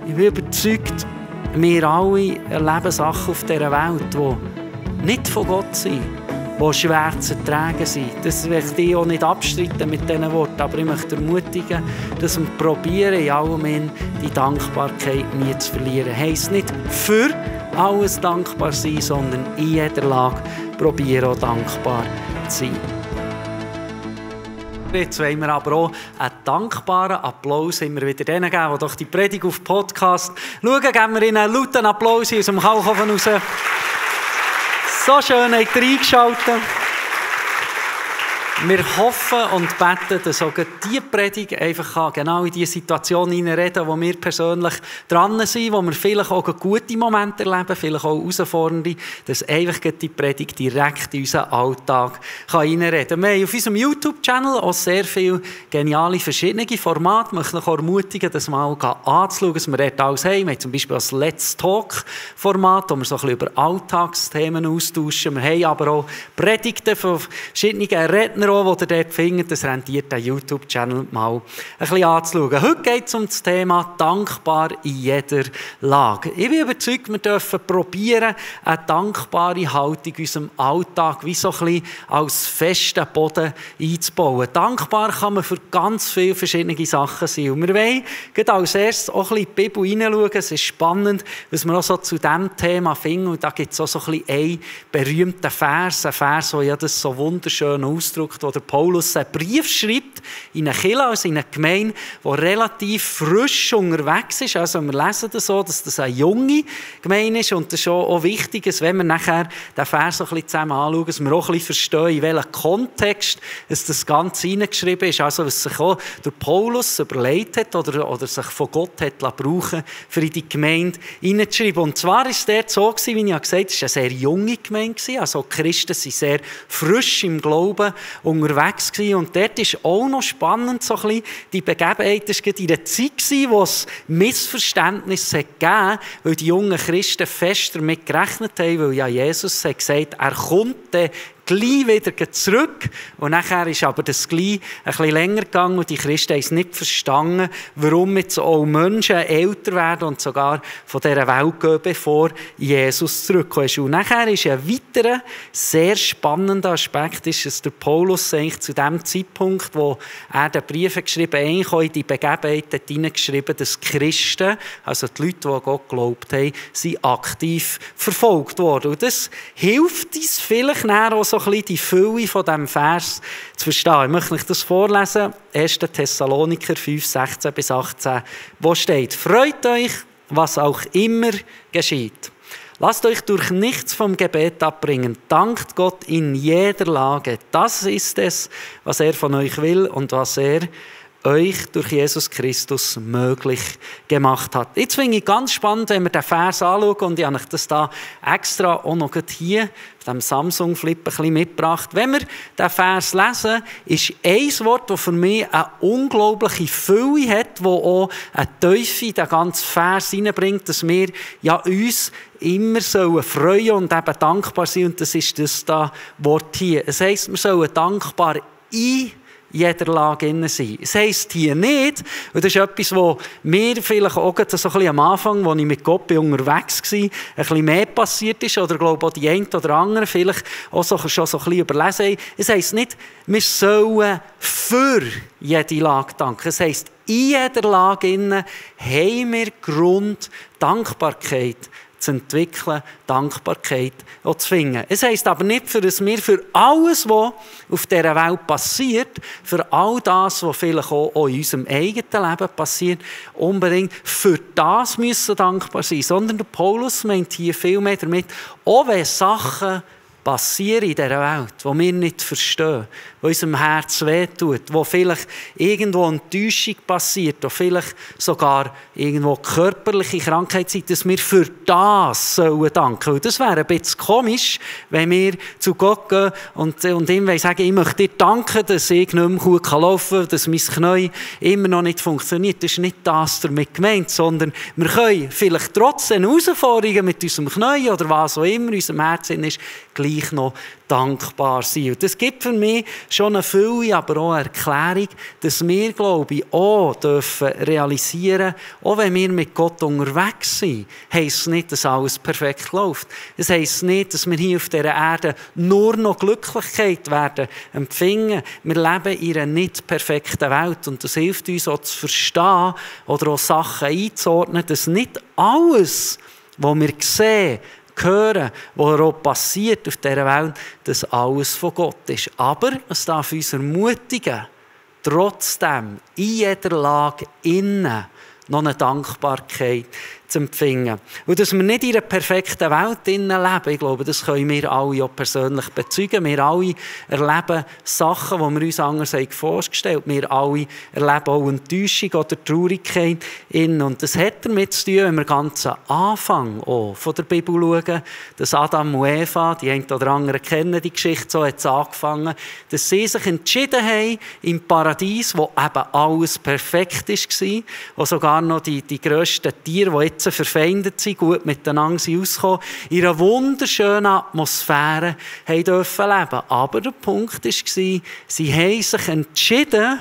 Ich bin überzeugt, wir alle erleben Sachen auf dieser Welt, die nicht von Gott sind, die schwer zu ertragen sind. Das möchte ich auch nicht abstreiten mit diesen Worten, aber ich möchte ermutigen, dass wir probieren, in allem die Dankbarkeit nie zu verlieren. Heisst nicht für alles dankbar sein, sondern in jeder Lage probieren, auch dankbar zu sein. Jetzt wollen wir aber auch einen dankbaren Applaus immer wieder denen geben, die doch die Predigt auf Podcast schauen. Geben wir ihnen einen lauten Applaus aus dem Kalkofen raus. So schön habt ihr eingeschaltet. Wir hoffen und beten, dass auch diese Predigt einfach genau in die Situation hineinreden, wo wir persönlich dran sind, wo wir vielleicht auch gute Momente erleben, vielleicht auch herausfordernde, dass einfach die Predigt direkt in unseren Alltag hineinreden kann. Wir haben auf unserem YouTube-Channel auch sehr viele geniale verschiedene Formate. Ich möchte euch auch ermutigen, das mal anzuschauen, dass wir dort alles haben. Wir haben zum Beispiel das Let's Talk-Format, wo wir so ein bisschen über Alltagsthemen austauschen. Wir haben aber auch Predigten von verschiedenen Rednern, die ihr dort findet, das rentiert den YouTube-Channel mal ein bisschen anzuschauen. Heute geht es um das Thema dankbar in jeder Lage. Ich bin überzeugt, wir dürfen probieren, eine dankbare Haltung in unserem Alltag wie so ein bisschen als festen Boden einzubauen. Dankbar kann man für ganz viele verschiedene Sachen sein. Und wir wollen gerade als erstes auch ein bisschen in die Bibel hineinschauen. Es ist spannend, was wir auch so zu diesem Thema finden. Und da gibt es auch so ein bisschen einen berühmten Vers, ein Vers, der ja das so wunderschön ausdrückt, wo der Paulus einen Brief schreibt in eine Kirche, also in eine Gemeinde, die relativ frisch unterwegs ist. Also wir lesen das so, dass das eine junge Gemeinde ist und das ist auch wichtig, dass wenn wir nachher den Vers so ein bisschen zusammen anschauen, dass wir auch ein bisschen verstehen, in welchem Kontext das Ganze hineingeschrieben ist. Also was sich auch der Paulus überlegt hat oder sich von Gott hat brauchen, für in die Gemeinde hineinzuschreiben. Und zwar war es dort so gewesen, wie ich gesagt habe, es war eine sehr junge Gemeinde. Also die Christen sind sehr frisch im Glauben unterwegs gewesen. Und dort ist auch noch spannend, so ein bisschen die Begebenheit, das war in der Zeit, wo es Missverständnisse gab, weil die jungen Christen fest damit gerechnet haben, weil ja Jesus hat gesagt, er kommt gleich wieder zurück. Und nachher ist aber das gleich ein bisschen länger gegangen und die Christen haben es nicht verstanden, warum jetzt auch Menschen älter werden und sogar von dieser Welt gehen, bevor Jesus zurückkommt. Und nachher ist ein weiterer, sehr spannender Aspekt, ist, dass der Paulus eigentlich zu dem Zeitpunkt, wo er den Brief geschrieben hat, eigentlich auch in die Begebenheit hineingeschrieben, dass die Christen, also die Leute, die an Gott geglaubt haben, sind aktiv verfolgt worden. Und das hilft uns vielleicht auch so ein bisschen die Fülle von diesem Vers zu verstehen. Ich möchte euch das vorlesen. 1. Thessaloniker 5, 16 bis 18, wo steht: Freut euch, was auch immer geschieht. Lasst euch durch nichts vom Gebet abbringen. Dankt Gott in jeder Lage. Das ist es, was er von euch will und was er euch durch Jesus Christus möglich gemacht hat. Jetzt finde ich ganz spannend, wenn wir den Vers anschauen, und ich habe euch das da extra auch noch hier auf dem Samsung Flip ein bisschen mitgebracht. Wenn wir den Vers lesen, ist ein Wort, das für mich eine unglaubliche Fülle hat, das auch eine Tiefe in den ganzen Vers hineinbringt, dass wir ja uns immer freuen und eben dankbar sein. Und das ist das da Wort hier. Es heisst, wir sollen dankbar in jeder Lage innen sein. Es heisst hier nicht, und das ist etwas, was mir vielleicht auch so ein bisschen am Anfang, als ich mit Gott unterwegs war, ein bisschen mehr passiert ist, oder glaube auch die einen oder anderen vielleicht auch schon so ein bisschen überlesen haben. Es heisst nicht, wir sollen für jede Lage danken. Es heisst, in jeder Lage innen haben wir Grund, Dankbarkeit zu entwickeln, Dankbarkeit auch zu finden. Es heisst aber nicht, dass wir für alles, was auf dieser Welt passiert, für all das, was vielleicht auch in unserem eigenen Leben passiert, unbedingt für das müssen dankbar sein, sondern der Paulus meint hier viel mehr damit, auch wenn Sachen passieren in dieser Welt, die wir nicht verstehen, die unserem Herz wehtut, wo vielleicht irgendwo eine Enttäuschung passiert, wo vielleicht sogar irgendwo körperliche Krankheit sind, dass wir für das sollen danken. Und das wäre ein bisschen komisch, wenn wir zu Gott gehen und ihm sagen, ich möchte dir danken, dass ich nicht mehr gut laufen kann, dass mein Knie immer noch nicht funktioniert. Das ist nicht das damit gemeint, sondern wir können vielleicht trotz den Herausforderungen mit unserem Knie oder was auch immer in unserem Herzen ist, gleich gleich noch dankbar sein. Und das gibt für mich schon eine Fülle, aber auch eine Erklärung, dass wir, glaube ich, auch dürfen realisieren, auch wenn wir mit Gott unterwegs sind, heisst es nicht, dass alles perfekt läuft. Es heisst nicht, dass wir hier auf dieser Erde nur noch Glücklichkeit werden empfinden. Wir leben in einer nicht perfekten Welt und das hilft uns auch zu verstehen oder auch Sachen einzuordnen, dass nicht alles, was wir sehen, hören, was auch passiert auf dieser Welt, dass alles von Gott ist. Aber es darf uns ermutigen, trotzdem in jeder Lage innen noch eine Dankbarkeit zu empfinden. Und dass wir nicht in einer perfekten Welt leben, ich glaube, das können wir alle auch persönlich bezeugen. Wir alle erleben Sachen, die wir uns anders vorgestellt haben. Wir alle erleben auch Enttäuschung oder Traurigkeit. Und das hat damit zu tun, wenn wir ganz am Anfang auch von der Bibel schauen, dass Adam und Eva, die einen oder anderen kennen die Geschichte, so hat es angefangen, dass sie sich entschieden haben, im Paradies, wo eben alles perfekt war, wo sogar noch die grössten Tiere, die jetzt verfeindet sind, gut miteinander ausgekommen, in einer wunderschönen Atmosphäre haben dürfen leben. Aber der Punkt war, sie haben sich entschieden,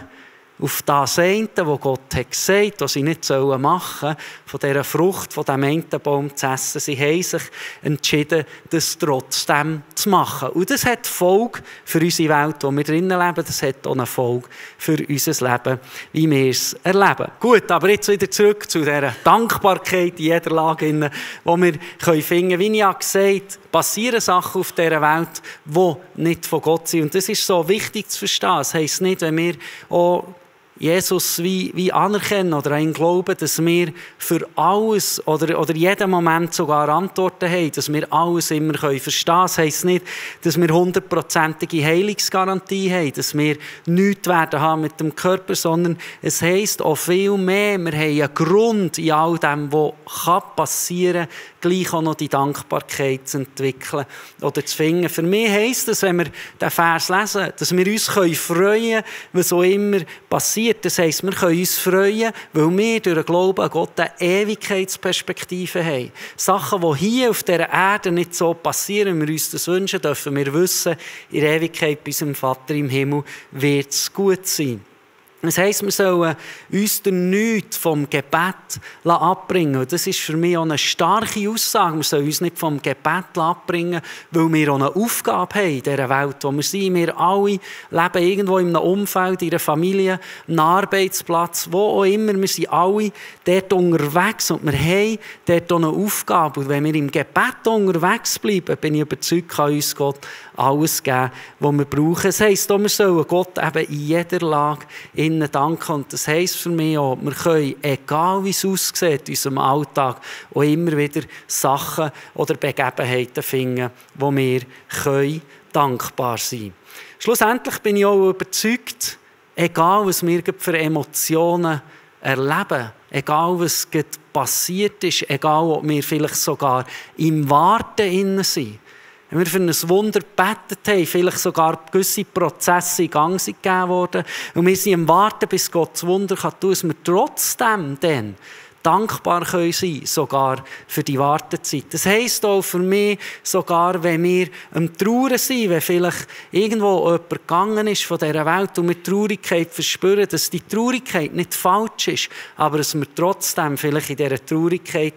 auf das eine, was Gott hat gesagt, was sie nicht machen sollen, von dieser Frucht, von diesem einen Baum zu essen. Sie haben sich entschieden, das trotzdem zu machen. Und das hat Folge für unsere Welt, in der wir drinnen leben. Das hat auch eine Folge für unser Leben, wie wir es erleben. Gut, aber jetzt wieder zurück zu dieser Dankbarkeit in jeder Lage, die wir finden können. Wie ich gesagt habe, passieren Sachen auf dieser Welt, die nicht von Gott sind. Und das ist so wichtig zu verstehen. Das heisst nicht, wenn wir auch Jesus wie anerkennen oder einen glauben, dass wir für alles oder jeden Moment sogar Antworten haben, dass wir alles immer verstehen können. Das heisst nicht, dass wir 100%ige Heilungsgarantie haben, dass wir nichts werden haben mit dem Körper, sondern es heisst auch viel mehr, wir haben einen Grund in all dem, was passieren kann, gleich auch noch die Dankbarkeit zu entwickeln oder zu finden. Für mich heisst es, wenn wir diesen Vers lesen, dass wir uns freuen können, was auch immer passiert. Das heisst, wir können uns freuen, weil wir durch den Glauben an Gott eine Ewigkeitsperspektive haben. Sachen, die hier auf dieser Erde nicht so passieren, wenn wir uns das wünschen, dürfen wir wissen, in der Ewigkeit bei unserem Vater im Himmel wird es gut sein. Das heisst, wir sollen uns durch nichts vom Gebet abbringen. Das ist für mich auch eine starke Aussage. Wir sollen uns nicht vom Gebet abbringen, weil wir auch eine Aufgabe haben in dieser Welt, wo wir sind. Wir alle leben irgendwo in einem Umfeld, in einer Familie, einem Arbeitsplatz, wo auch immer. Wir sind alle dort unterwegs und wir haben dort auch eine Aufgabe. Und wenn wir im Gebet unterwegs bleiben, bin ich überzeugt, kann uns Gott alles geben, was wir brauchen. Das heisst, wir sollen Gott eben in jeder Lage danken. Und das heisst für mich auch, wir können, egal wie es aussieht in unserem Alltag, auch immer wieder Sachen oder Begebenheiten finden, wo wir dankbar sein können. Schlussendlich bin ich auch überzeugt, egal was wir für Emotionen erleben, egal was passiert ist, egal ob wir vielleicht sogar im Warten sind, wenn wir für ein Wunder gebetet haben, vielleicht sogar gewisse Prozesse in Gang gegeben worden und wir sind im Warten, bis Gott das Wunder tun kann, dass wir trotzdem dann dankbar sein können, sogar für die Wartezeit. Das heisst auch für mich, sogar wenn wir am Trauern sind, wenn vielleicht irgendwo jemand gegangen ist von dieser Welt und wir Traurigkeit verspüren, dass die Traurigkeit nicht falsch ist, aber dass wir trotzdem vielleicht in dieser Traurigkeit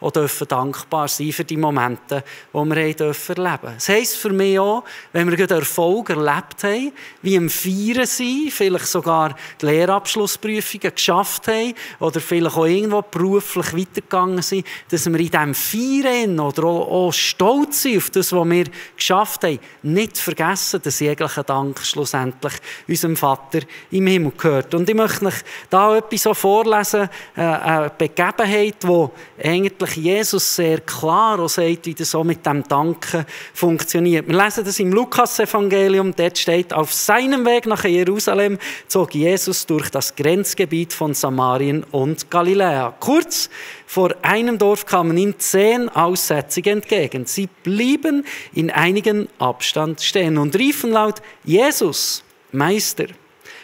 auch dankbar sein für die Momente, die wir erleben dürfen. Das heisst für mich auch, wenn wir Erfolg erlebt haben, wie im Feiern sind, vielleicht sogar die Lehrabschlussprüfungen geschafft haben oder vielleicht auch irgendwo beruflich weitergegangen sind, dass wir in diesem Feiern oder auch stolz sind auf das, was wir geschafft haben, nicht vergessen, dass jeglicher Dank schlussendlich unserem Vater im Himmel gehört. Und ich möchte euch da etwas so vorlesen, eine Begebenheit, wo eigentlich Jesus sehr klar auch sagt, wie das so mit dem Danken funktioniert. Wir lesen das im Lukas-Evangelium, dort steht, auf seinem Weg nach Jerusalem zog Jesus durch das Grenzgebiet von Samarien und Galiläa. Kurz vor einem Dorf kamen ihm 10 Aussätzige entgegen. Sie blieben in einigem Abstand stehen und riefen laut, Jesus, Meister,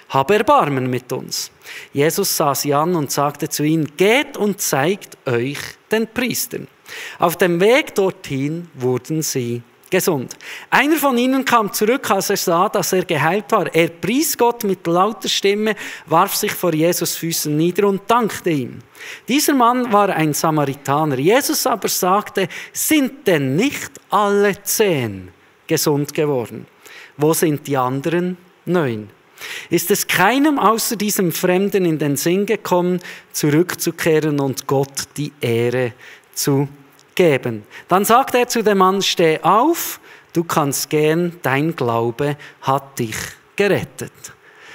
hab Erbarmen mit uns. Jesus sah sie an und sagte zu ihnen, geht und zeigt euch den Priestern. Auf dem Weg dorthin wurden sie gesund. Einer von ihnen kam zurück, als er sah, dass er geheilt war. Er pries Gott mit lauter Stimme, warf sich vor Jesus Füßen nieder und dankte ihm. Dieser Mann war ein Samaritaner. Jesus aber sagte, sind denn nicht alle 10 gesund geworden? Wo sind die anderen 9? Ist es keinem außer diesem Fremden in den Sinn gekommen, zurückzukehren und Gott die Ehre zu geben? Dann sagt er zu dem Mann, steh auf, du kannst gehen, dein Glaube hat dich gerettet.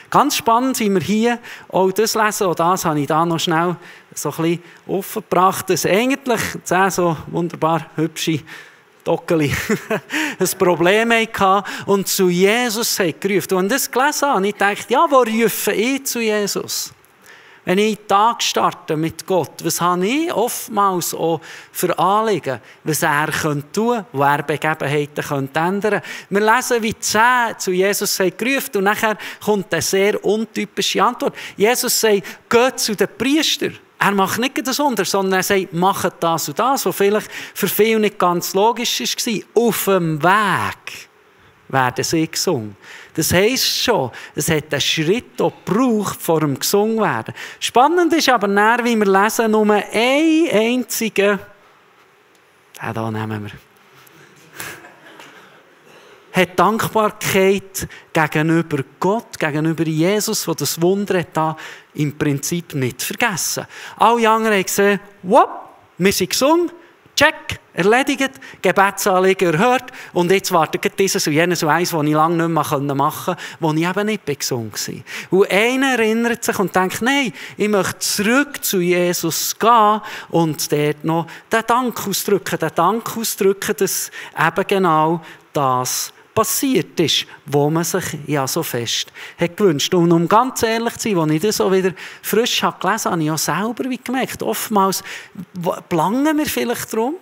Ganz spannend, wie wir hier auch das lesen, auch das habe ich da noch schnell so ein bisschen aufgebracht, dass eigentlich 10 so wunderbar hübsche Dockeli ein Problem hatten und zu Jesus gerufen. Und das gelesen habe, ich dachte, ja, wo rufe ich zu Jesus? Wenn ich den Tag starte mit Gott, was habe ich oftmals auch für Anliegen, was er tun könnte, wo er Begebenheiten ändern könnte. Wir lesen, wie 10 zu Jesus gerufen und nachher kommt eine sehr untypische Antwort. Jesus sagt, geht zu den Priestern. Er macht nicht das Wunder, sondern er sagt, macht das und das, was vielleicht für viele nicht ganz logisch war. Auf dem Weg werden sie gesungen. Das heisst schon, es hat einen Schritt gebraucht, vor dem gesungen werden. Spannend ist aber näher, wie wir lesen, nur einen einzigen, den hier nehmen wir, hat Dankbarkeit gegenüber Gott, gegenüber Jesus, der das Wunder hat, da im Prinzip nicht vergessen. Alle anderen haben gesehen, wir sind gesungen, check, erledigt, Gebetsanliegen erhört und jetzt wartet dieses und jenes und eins, das ich lange nicht mehr machen konnte, wo ich eben nicht gesungen war. Und einer erinnert sich und denkt, nein, ich möchte zurück zu Jesus gehen und dort noch den Dank ausdrücken, dass eben genau das passiert ist, wo man sich ja so fest hat gewünscht. Und um ganz ehrlich zu sein, als ich das so wieder frisch habe gelesen habe, habe ich auch selber gemerkt, oftmals planen wir vielleicht darum,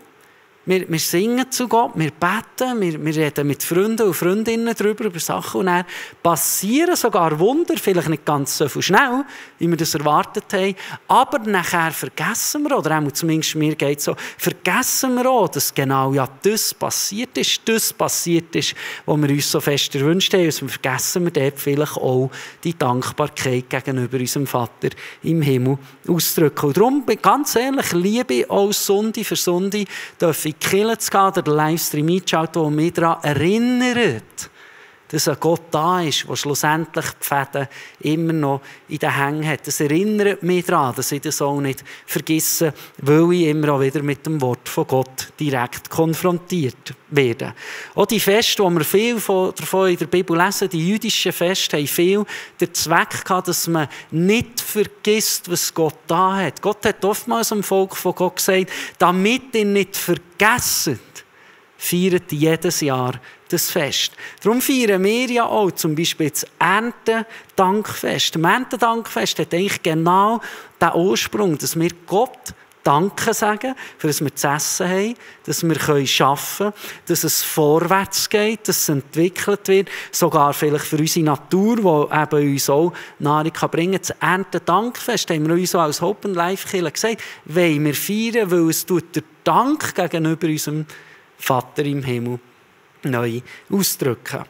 wir singen zu Gott, wir beten, wir reden mit Freunden und Freundinnen darüber, über Sachen und dann passieren sogar Wunder, vielleicht nicht ganz so schnell, wie wir das erwartet haben, aber nachher vergessen wir, oder auch zumindest mir geht es so, vergessen wir auch, dass genau ja das passiert ist, was wir uns so fest erwünscht haben, und vergessen wir dort vielleicht auch die Dankbarkeit gegenüber unserem Vater im Himmel auszudrücken. Und darum, ganz ehrlich, liebe ich auch Sonntag für Sonntag, darf ich in die Kirche zu gehen oder den Livestream einzuschalten, der mich daran erinnert, dass ein Gott da ist, der schlussendlich die Fäden immer noch in den Händen hat. Das erinnert mich daran, dass ich das auch nicht vergesse, weil ich immer auch wieder mit dem Wort von Gott direkt konfrontiert werde. Auch die Feste, die wir viel davon in der Bibel lesen, die jüdischen Feste, haben viel den Zweck gehabt, dass man nicht vergisst, was Gott da hat. Gott hat oftmals dem Volk von Gott gesagt, damit ihr nicht vergesst, feiert jedes Jahr das Fest. Darum feiern wir ja auch zum Beispiel das Erntedankfest. Das Erntedankfest hat eigentlich genau den Ursprung, dass wir Gott Danke sagen, für das wir zu essen haben, dass wir arbeiten können, dass es vorwärts geht, dass es entwickelt wird, sogar vielleicht für unsere Natur, die eben uns auch Nahrung bringen kann. Das Erntedankfest haben wir uns auch als Hope and Life Kirche gesagt, wollen wir feiern, weil es tut der Dank gegenüber unserem Vater im Himmel neu ausdrücken.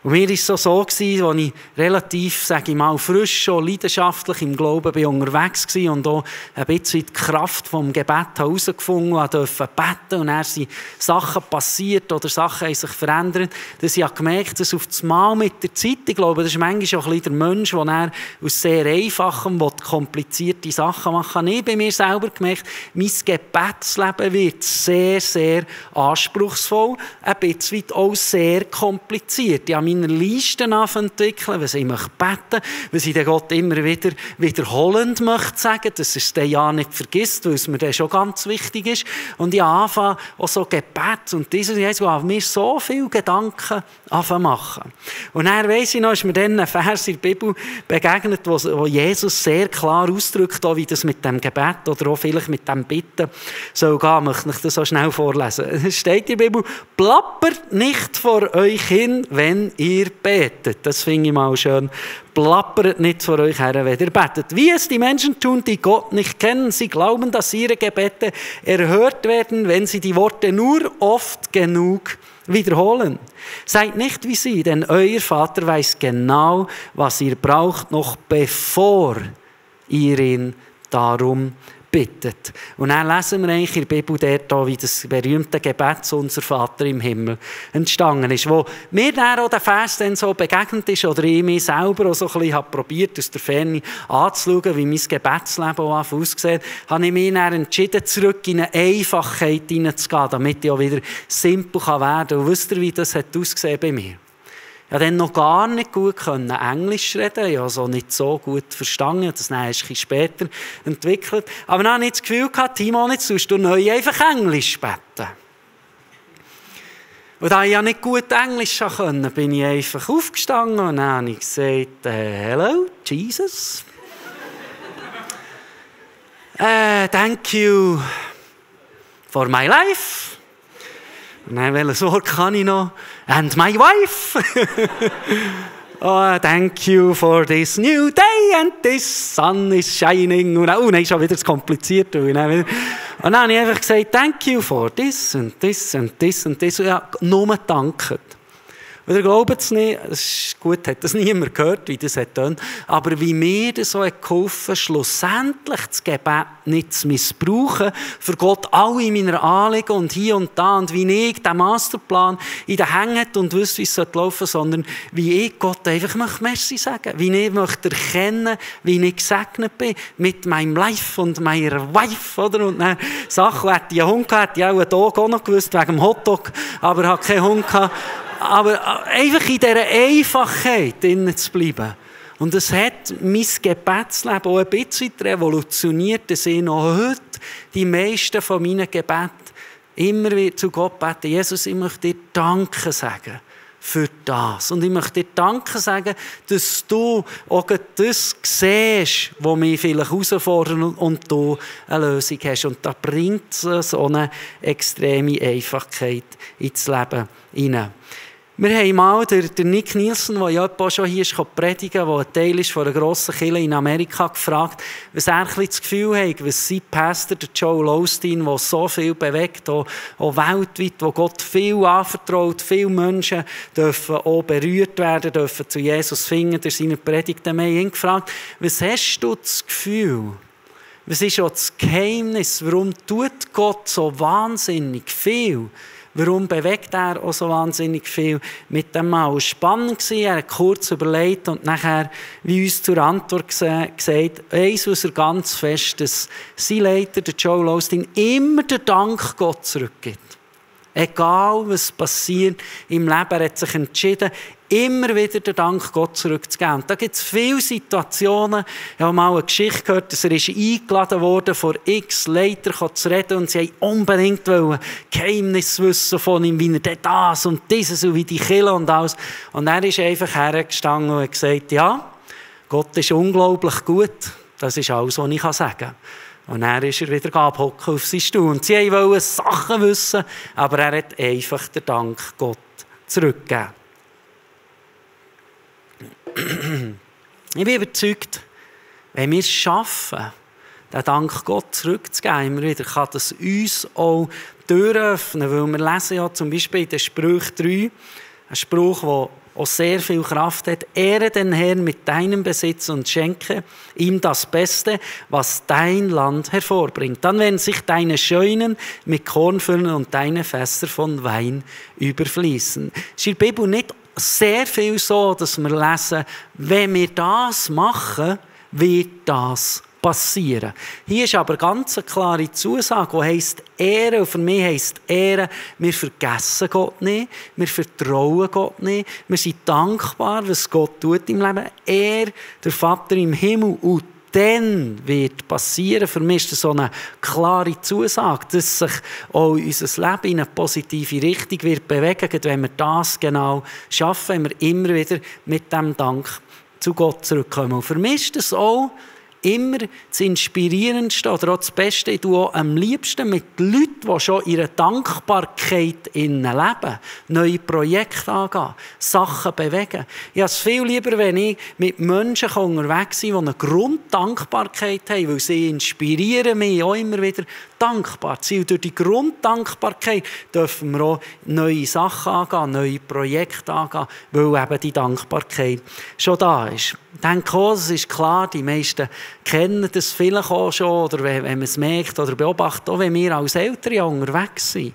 Und mir war es so gewesen, als ich relativ, sage ich mal, frisch und leidenschaftlich im Glauben unterwegs war und auch ein bisschen die Kraft vom Gebet herausgefunden und durfte beten und dann sind Sachen passiert oder Sachen haben sich verändert, dass ich gemerkt habe, dass auf das Mal mit der Zeit, ich glaube, das ist manchmal auch ein bisschen der Mensch, der aus sehr einfachem komplizierte Sachen machen kann. Ich habe bei mir selber gemerkt, mein Gebetsleben wird sehr, sehr anspruchsvoll, ein bisschen auch sehr kompliziert. Ich habe meine Listen entwickeln, was ich beten möchte, was ich Gott immer wieder wiederholend möchte sagen, dass er es dann ja nicht vergisst, weil es mir dann schon ganz wichtig ist. Und ich anfange auch so Gebet und dieses Jahr habe mir so viele Gedanken machen. Und dann weiss ich noch, ist mir dann ein Vers in der Bibel begegnet, wo Jesus sehr klar ausdrückt, auch wie das mit dem Gebet oder auch vielleicht mit dem Bitten soll gehen. Möchte ich das so schnell vorlesen. Es steht in der Bibel, plappert nicht vor euch hin, wenn ihr betet. Das finde ich mal schön. Plappert nicht vor euch her, wenn ihr betet. Wie es die Menschen tun, die Gott nicht kennen. Sie glauben, dass ihre Gebete erhört werden, wenn sie die Worte nur oft genug wiederholen. Seid nicht wie sie, denn euer Vater weiß genau, was ihr braucht, noch bevor ihr ihn darum bittet. Und dann lesen wir eigentlich in der Bibel dort, wie das berühmte Gebet zu unser Vater im Himmel entstanden ist, wo mir dann auch der Vers dann so begegnet ist, oder ich mich selber auch so ein bisschen probiert, aus der Ferne anzuschauen, wie mein Gebetsleben auch aussieht, habe ich mich dann entschieden, zurück in eine Einfachheit hineinzugehen, damit ich auch wieder simpel werden kann. Und wisst ihr, wie das hat ausgesehen bei mir? Ich konnte dann noch gar nicht gut Englisch reden, ich habe also nicht so gut verstanden, das dann erst ein bisschen später entwickelt. Aber dann hatte ich das Gefühl, Timo, jetzt sollst du neu einfach Englisch beten. Und da ich ja nicht gut Englisch konnte, bin ich einfach aufgestanden und dann habe ich gesagt, hello, Jesus. Thank you for my life. Und dann, welches Wort kann ich noch? And my wife. Oh, thank you for this new day and this sun is shining. Und dann ist schon wieder zu kompliziert. Und dann habe ich einfach gesagt, thank you for this and this and this and this. Und ja, nur danken. Und ihr glaubt es nicht, es ist gut, hat das niemand gehört, wie das tönt, aber wie mir das so geholfen, schlussendlich das Gebet nicht zu missbrauchen, für Gott alle meine Anliegen und hier und da, und wie ich den Masterplan in den Händen habe und wüsste, wie es laufen soll, sondern wie ich Gott einfach Merci sagen möchte, wie ich möchte erkennen, wie ich gesegnet bin mit meinem Life und meiner Wife, oder? Und dann Sachen, hätte ich einen Hund gehabt, hätte ich auch einen Dog auch noch gewusst, wegen dem Hotdog, aber ich hatte keinen Hund gehabt. Aber einfach in dieser Einfachheit drinnen zu bleiben. Und es hat mein Gebetsleben auch ein bisschen revolutioniert, dass ich noch heute die meisten von meinen Gebeten immer wieder zu Gott bete. Jesus, ich möchte dir Danke sagen für das. Und ich möchte dir Danke sagen, dass du auch das siehst, was mich vielleicht herausfordert und du eine Lösung hast. Und da bringt es so eine extreme Einfachkeit ins Leben hinein. Wir haben mal den Nick Nielsen, der ja auch schon hier ist, predigen, der ein Teil ist von einer grossen Kirche in Amerika, gefragt, was er das Gefühl hat, was sein Pastor, der Joel Osteen, der so viel bewegt, auch weltweit, wo Gott viel anvertraut, viele Menschen dürfen auch berührt werden, dürfen zu Jesus finden durch seine Predigten. Wir haben ihn gefragt, was hast du das Gefühl? Was ist auch das Geheimnis? Warum tut Gott so wahnsinnig viel? Warum bewegt er auch so wahnsinnig viel mit dem Mann? Es war spannend, er hat kurz überlegt und nachher, wie uns zur Antwort gesagt, eins, was er ganz fest, dass sein Leiter, der Joel Osteen, immer den Dank Gott zurückgibt. Egal, was passiert im Leben, er hat sich entschieden, immer wieder den Dank Gott zurückzugeben. Und da gibt es viele Situationen. Ich habe mal eine Geschichte gehört, dass er eingeladen wurde, vor x Leitern zu reden und sie wollten unbedingt Geheimnis wissen von ihm, wie er das und dieses und wie die Kirche und alles. Und er ist einfach hergestanden und hat gesagt, ja, Gott ist unglaublich gut. Das ist alles, was ich sagen kann. Und dann ist er wieder abhocken auf seinen Stuhl. Und sie wollten Sachen wissen, aber er hat einfach den Dank Gott zurückgegeben. Ich bin überzeugt, wenn wir es schaffen, den Dank Gott zurückzugeben, immer wieder, kann das uns auch Türen öffnen. Weil wir lesen ja zum Beispiel in den Sprüchen 3, ein Spruch, der auch sehr viel Kraft hat. Ehre den Herrn mit deinem Besitz und schenke ihm das Beste, was dein Land hervorbringt. Dann werden sich deine Scheunen mit Korn füllen und deine Fässer von Wein überfließen. Es ist in der Bibel nicht sehr viel so, dass wir lesen, wenn wir das machen, wird das passieren. Hier ist aber ganz eine klare Zusage, die heisst Ehre. Und für mich heisst Ehre, wir vergessen Gott nicht, wir vertrauen Gott nicht, wir sind dankbar, was Gott tut im Leben. Er, der Vater im Himmel, und dann wird passieren. Für mich ist das so eine klare Zusage, dass sich auch unser Leben in eine positive Richtung wird bewegen, wenn wir das genau schaffen, wenn wir immer wieder mit dem Dank zu Gott zurückkommen. Und für mich ist das auch immer das Inspirierendste oder auch das Beste. Ich tue auch am liebsten mit Leuten, die schon ihre Dankbarkeit leben, neue Projekte angehen, Sachen bewegen. Ich habe es viel lieber, wenn ich mit Menschen unterwegs bin, die eine Grunddankbarkeit haben, weil sie inspirieren mich auch immer wieder, dankbar zu sein. Und durch die Grunddankbarkeit dürfen wir auch neue Sachen angehen, neue Projekte angehen, weil eben die Dankbarkeit schon da ist. Ich denke auch, es ist klar, die meisten kennen das vielleicht auch schon, oder wenn man es merkt oder beobachtet, auch wenn wir als Eltern unterwegs sind.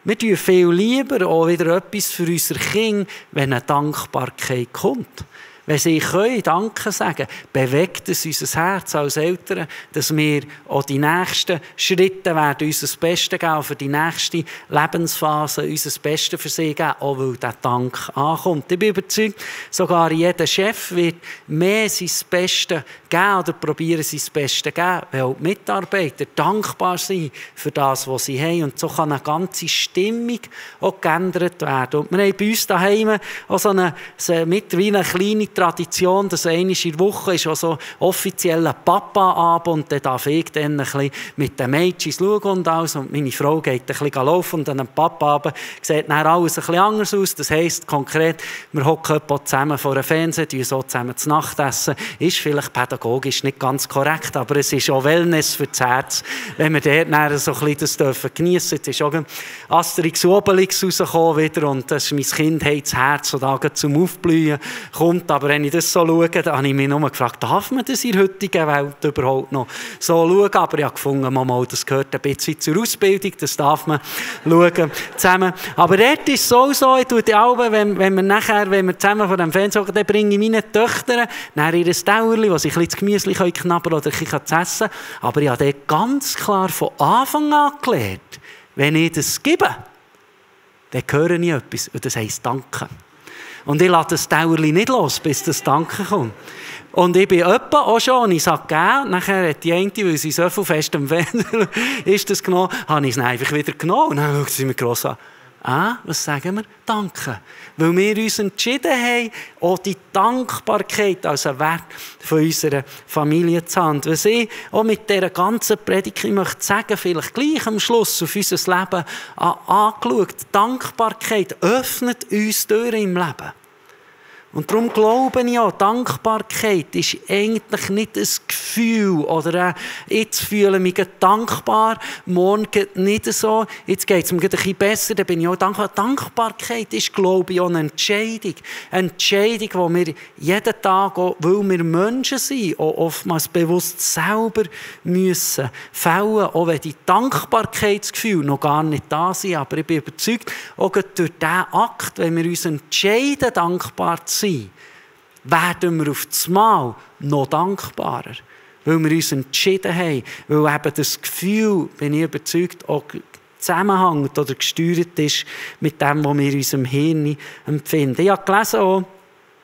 Wir tun viel lieber auch wieder etwas für unsere Kinder, wenn eine Dankbarkeit kommt. Wenn sie können, Danke sagen, bewegt es unser Herz als Eltern, dass wir auch die nächsten Schritte werden, unser Bestes geben, für die nächste Lebensphase unser Bestes für sie geben, auch weil der Dank ankommt. Ich bin überzeugt, sogar jeder Chef wird mehr sein Bestes geben oder probieren, sein Bestes geben, weil auch die Mitarbeiter dankbar sind für das, was sie haben. Und so kann eine ganze Stimmung auch geändert werden. Und wir haben bei uns daheim auch so mittlerweile eine kleine Tradition, dass einmal in der Woche ist auch so offizieller Papa-Abend und dann darf ich dann ein bisschen mit den Mädchen schauen und alles. Und meine Frau geht ein bisschen laufen und an einem Papa-Abend sieht dann alles ein bisschen anders aus. Das heisst konkret, wir hocken zusammen vor dem Fernseher, tun so zusammen zu Nacht essen. Ist vielleicht pädagogisch nicht ganz korrekt, aber es ist auch Wellness für das Herz, wenn wir dort dann so ein bisschen das geniessen dürfen. Jetzt ist auch Asterix Obelix rausgekommen wieder und das ist mein Kind, hat das Herz, das da zum Aufblühen kommt. Aber wenn ich das so schaue, dann habe ich mich nur gefragt, darf man das in der heutigen Welt überhaupt noch so schauen? Aber ich habe gefunden, das gehört ein bisschen zur Ausbildung, das darf man schauen zusammen. Aber dort ist es so, ich tue die Augen, wenn wir zusammen vor dem Fernseher schauen, dann bringe ich meine Töchter nach ihr Tauerli, wo sie ein bisschen das Gemüse knabbern oder ein bisschen zu essen. Aber ich habe dort ganz klar von Anfang an gelernt, wenn ich das gebe, dann höre ich etwas und das heisst Danke. Und ich lasse das Tauerli nicht los, bis das Danke kommt. Und ich bin etwa auch schon, und ich sage, gell, nachher hat die eine, weil sie so viel fest am Fernseher ist das genommen, habe ich es einfach wieder genommen. Und dann schaut sie mir gross an. Was sagen wir? Danke. Weil wir uns entschieden haben, auch die Dankbarkeit als einen Wert von unserer Familie zu haben. Was ich auch mit dieser ganzen Predigt möchte sagen, vielleicht gleich am Schluss auf unser Leben angeschaut. Dankbarkeit öffnet uns Türen im Leben. Und darum glaube ich auch, Dankbarkeit ist eigentlich nicht ein Gefühl oder jetzt fühle ich mich dankbar, morgen geht nicht so, jetzt geht es mir ein bisschen besser, dann bin ich auch dankbar. Dankbarkeit ist, glaube ich, auch eine Entscheidung. Eine Entscheidung, die wir jeden Tag, auch, weil wir Menschen sind, auch oftmals bewusst selber müssen fällen, auch wenn die Dankbarkeitsgefühle noch gar nicht da sind. Aber ich bin überzeugt, auch durch diesen Akt, wenn wir uns entscheiden, dankbar zu sein, werden wir auf das Mal noch dankbarer. Weil wir uns entschieden haben, weil eben das Gefühl, bin ich überzeugt, auch zusammenhängt oder gesteuert ist mit dem, was wir in unserem Hirn empfinden. Ich habe gelesen,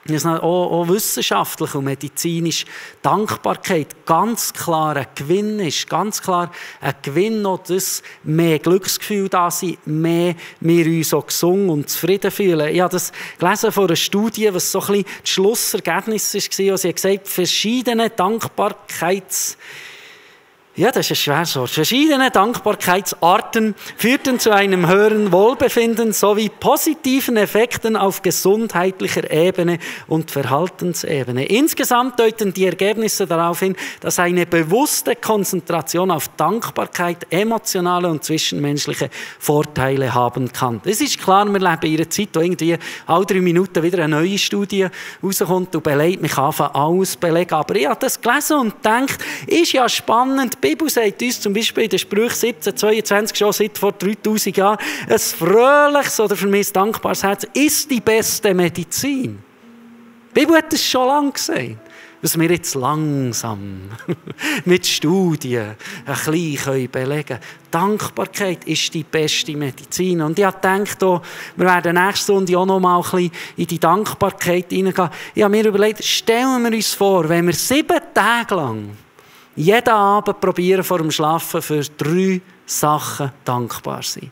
auch wissenschaftlich und medizinisch Dankbarkeit ganz klar ein Gewinn ist. Ganz klar ein Gewinn, auch dass mehr Glücksgefühl da sind, mehr wir uns auch gesund und zufrieden fühlen. Ich habe das gelesen von einer Studie, was so ein bisschen das Schlussergebnis war. Sie hat gesagt, verschiedene das ist ein schweres Wort. Verschiedene Dankbarkeitsarten führten zu einem höheren Wohlbefinden sowie positiven Effekten auf gesundheitlicher Ebene und Verhaltensebene. Insgesamt deuten die Ergebnisse darauf hin, dass eine bewusste Konzentration auf Dankbarkeit emotionale und zwischenmenschliche Vorteile haben kann. Es ist klar, wir leben in einer Zeit, wo irgendwie alle 3 Minuten wieder eine neue Studie rauskommt und belegt, man kann alles belegen. Aber ich habe das gelesen und gedacht, ist ja spannend. Die Bibel sagt uns zum Beispiel in den Sprüchen 17,22 schon seit vor 3000 Jahren, ein fröhliches oder für mich ein dankbares Herz ist die beste Medizin. Die Bibel hat das schon lange gesagt. Was wir jetzt langsam mit Studien ein bisschen belegen können. Dankbarkeit ist die beste Medizin. Und ich habe gedacht, wir werden nächste Stunde auch noch mal ein bisschen in die Dankbarkeit hineingehen. Ich habe mir überlegt, stellen wir uns vor, wenn wir 7 Tage lang jeden Abend probieren vor dem Schlafen für 3 Sachen dankbar sein.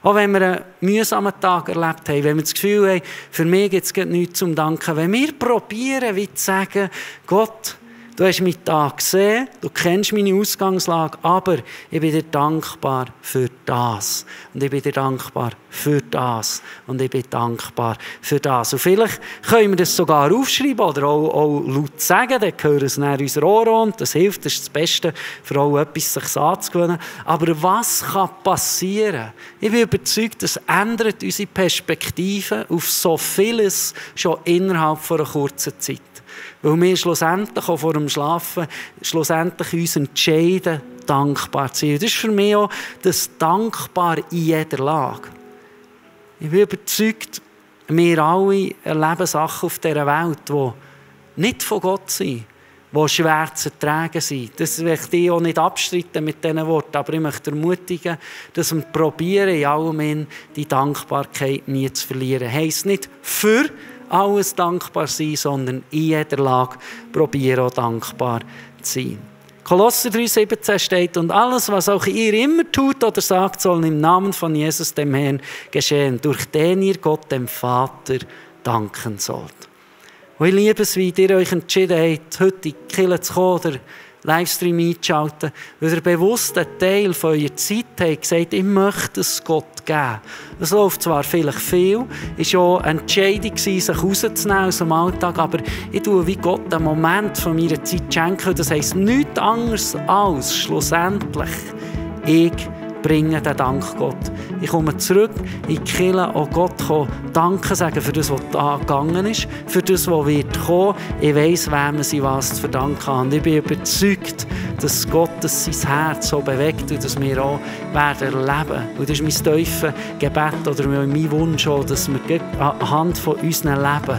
Auch wenn wir einen mühsamen Tag erlebt haben, wenn wir das Gefühl haben, für mich gibt es nichts zum Danken. Wenn wir probieren, wie zu sagen, Gott, Du hast mich da gesehen, du kennst meine Ausgangslage, aber ich bin dir dankbar für das. Und ich bin dir dankbar für das. Und ich bin dankbar für das. Und vielleicht können wir das sogar aufschreiben oder auch laut sagen, dann hören es nach unser Ohr und das hilft, das ist das Beste, für auch etwas sich anzugewöhnen. Aber was kann passieren? Ich bin überzeugt, das ändert unsere Perspektive auf so vieles schon innerhalb von einer kurzen Zeit. Weil wir schlussendlich auch vor dem Schlafen uns entscheiden, dankbar zu sein. Das ist für mich auch das Dankbar in jeder Lage. Ich bin überzeugt, wir alle erleben Sachen auf dieser Welt, die nicht von Gott sind, die schwer zu ertragen sind. Das möchte ich auch nicht abstreiten mit diesen Worten, aber ich möchte ermutigen, dass wir probieren, in allem die Dankbarkeit nie zu verlieren. Heisst nicht für alles dankbar sein, sondern in jeder Lage probieren, auch dankbar zu sein. Kolosser 3,17 steht, und alles, was auch ihr immer tut oder sagt, soll im Namen von Jesus, dem Herrn, geschehen, durch den ihr Gott, dem Vater, danken sollt. Und ich liebe es, wie ihr euch entschieden habt, heute in die Kirche zu kommen oder Livestream einzuschalten, weil ihr bewusst einen Teil von eurer Zeit habt gesagt, ich möchte es Gott geben. Es läuft zwar vielleicht viel, es war auch eine Entscheidung, sich rauszunehmen aus dem Alltag, aber ich tue wie Gott einen Moment von meiner Zeit schenken. Das heisst nichts anderes als schlussendlich, ich bringe den Dank Gott. Ich komme zurück in die Kirche, auch Gott Danke sagen für das, was da gegangen ist, für das, was wird kommen. Ich weiss, wem ich was zu verdanken habe. Und ich bin überzeugt, dass Gott sein Herz so bewegt und dass wir auch werden erleben. Und das ist mein tiefes Gebet oder mein Wunsch auch, dass wir anhand von unserem Leben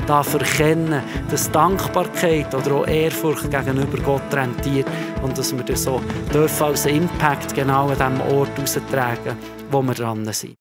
erkennen, dass Dankbarkeit oder auch Ehrfurcht gegenüber Gott rentiert und dass wir das so als Impact genau an diesem Ort austragen, wo wir dran sind.